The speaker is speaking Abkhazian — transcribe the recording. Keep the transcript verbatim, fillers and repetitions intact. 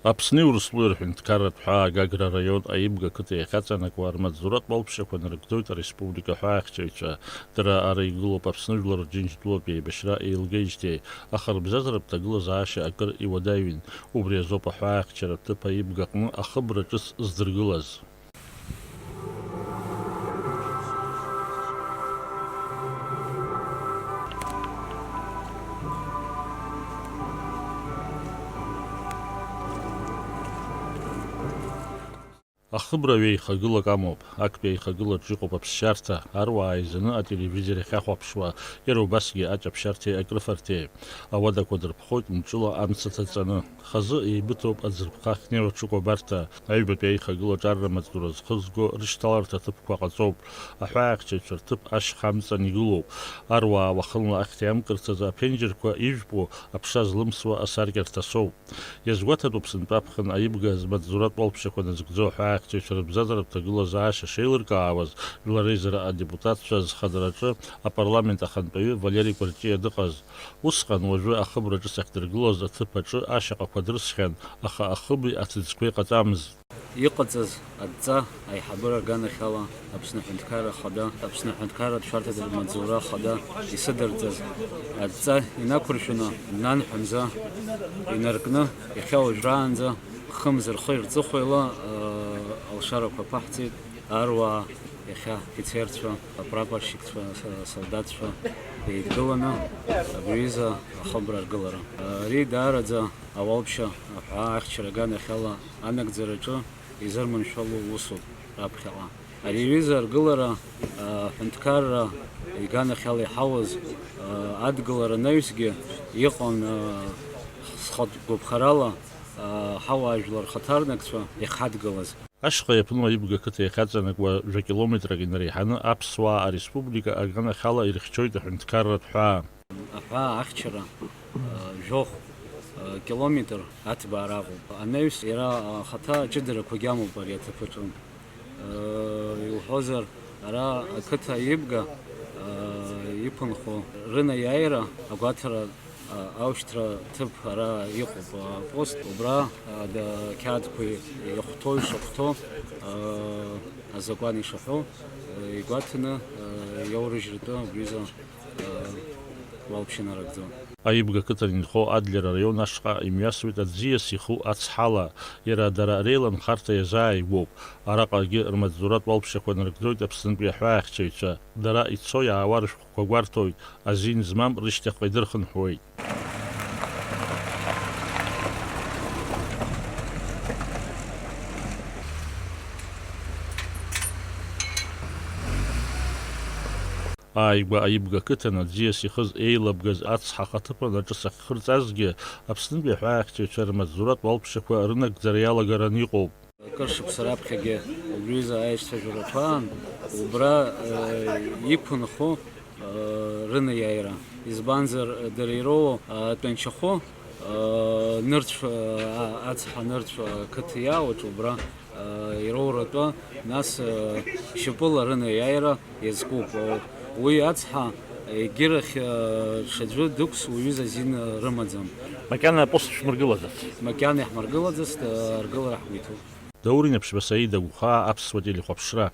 Аԥсни Урыстәылеи рҳәынҭқарратә ҳәаа Гагра араион Аибга ақыҭа иахьаҵанакуа рмаҵзуратә уалԥшьақәа нарыгӡоит ареспублика аҳәаахьчаҩцәа. Дара ара игылоуп Аԥсны жәлар Рџьынџьтәылатә еибашьра еилгеижьҭеи, аха рыбзазаратә ҭагылазаашьа акыр иуадаҩын. Убри азоуп аҳәаахьчара ҭыԥ Аибга аҟны ахыбра ҿыц здыргылаз. Ахыбра ҩеихагылак амоуп. Актәи аихагылаҿ иҟоуп аԥсшьарҭа, аруаа еизаны ателевизор иахьахәаԥшуа, иара убасгьы аҷаԥшьарҭеи акрыфарҭеи. Ауадақәа дырԥхоит мҿыла амца ҭаҵаны. Хазы еибыҭоуп аӡырԥха ахьнеиуа аҽыкәабарҭа. Аҩбатәи аихагылаҿ арра маҵзура зхызго рышьҭаларҭа аҭыԥқәа ҟаҵоуп. Аҳәаахьчаҩцәа рҭыԥ ашьха амҵан игылоуп. Аруаа уахынла ахьҭа иамкырц азы аԥенџьырқәа ижәпо аԥша злымсуа асаркьа рҭасоуп. Иазгәаҭатәуп сынтәа аԥхын Аибга змаҵзуратә уалԥшьақәа назыгӡо аҳәаахьчаҩцәа рыбзазаратә ҭагылазаашьа шеилыркаауаз, жәлар реизара адепутатцәа зхадараҿы апарламент ахантәаҩы Валери Кәарҷиа дыҟаз. Усҟан уажәы ахыбра ҿыц ахьдыргылоз аҭыԥ аҿы ашьаҟақәа дрысхьан, аха ахыби аҭыӡқәеи ҟаҵамызт. Иҟаҵаз адҵа аиҳабыра аганахьала Аԥсны Аҳәынҭқарра Ахада, Аԥсны Аҳәынҭқарратә Шәарҭадаратә Маҵзура Ахада исыдырҵаз адҵа инақәыршәаны, нанҳәа мза инаркны, иахьа уажәраанӡа хымз рхы ирҵыхәа ила, э, алшарақәа ԥаҳҵеит. Аруаа иахьа афицерцәа, апрапорщикцәа, с-, асолдаҭцәа еидгыланы абри аҩыза ахыбра аргылара. Ари даараӡа ауалԥшьа аҳәаа ахьчара аганахьала анагӡараҿы изырманшәало усуп раԥхьаҟа. Ари аҩыза аргылара, а, аҳәынҭқарра иганахьала иҳауаз, а, адгылара анаҩсгьы иҟан, а, схатә гәаԥхарала, а, ҳауаажәлар хаҭарнакцәа иахьҳадгылаз. Ашьха иаԥну Аибга ақыҭа иахьаҵанакуа жәа-километрак инареиҳаны аԥсуаа ареспублика аганахьала ирыхьчоит аҳәынҭқарратә ҳәаа. Аҳәаа ахьчара, а, жәохә, а, километр аҭбаара аҟоуп. Анаҩс иара ахаҭа аҷыдарақәагьы амоуп ари аҭыԥ аҿы. А, иуҳәозар, ара ақыҭа Аибга, а, иқәынхо рынаиааира агәаҭара, а, аушьҭра ҭыԥ ара иҟоуп, а, пост, убра, а, да-, қьаадқәа иахәҭоу, ишахәҭоу, а, азакәан ишаҳәо, а, игәаҭаны, а, иаурыжьратәы абри аҩыза, а, уалԥшьа нарыгӡон. Аибга ақыҭан инхо Адлер араион ашҟа имҩасуеит аӡиас иху ацҳала, иара дара реиланхарҭа иазааигәоуп. Араҟагьы рмаҵзуратә уалԥшьақәа нарыгӡоит Аԥснытәи аҳәаахьчаҩцәа. Дара ицо-иаауа рышәҟәқәа гәарҭоит, азин змам рышьҭахьҟа идырхынҳәуеит. Ааигәа Аибга ақыҭан аӡиас ихыз еилабгаз ацҳа ахаҭыԥан аҿы сахьхырҵазгьы, Аԥснытәи аҳәаахьчаҩцәа рмаҵзуратә уалԥшьақәа рынагӡара иалагаран иҟоуп. Акыр шықәса раԥхьагьы убри аҩыза аицәажәарақәа аан, убра, э, иқәынхо, э, рынаиааира. Избанзар, дара ироуа, э, атәанчахәы, э, нырцә, э, а-, ацҳа нырцә, э, қыҭа иаауаҿ убра, э, ироуратәы, нас, э, шьапыла рынаиааира иазкуп. Уи ацҳа, егьырахь, э, ҽаӡәы дықәсуа уаҩы азин рымаӡам. Макьана апост шәмыргылаӡац? Макьана иаҳмыргылаӡацт, э, аргылара ҳгәы иҭоуп. Даур Инаԥшьба, Саида Гәхаа, Аԥсуа телехәаԥшра.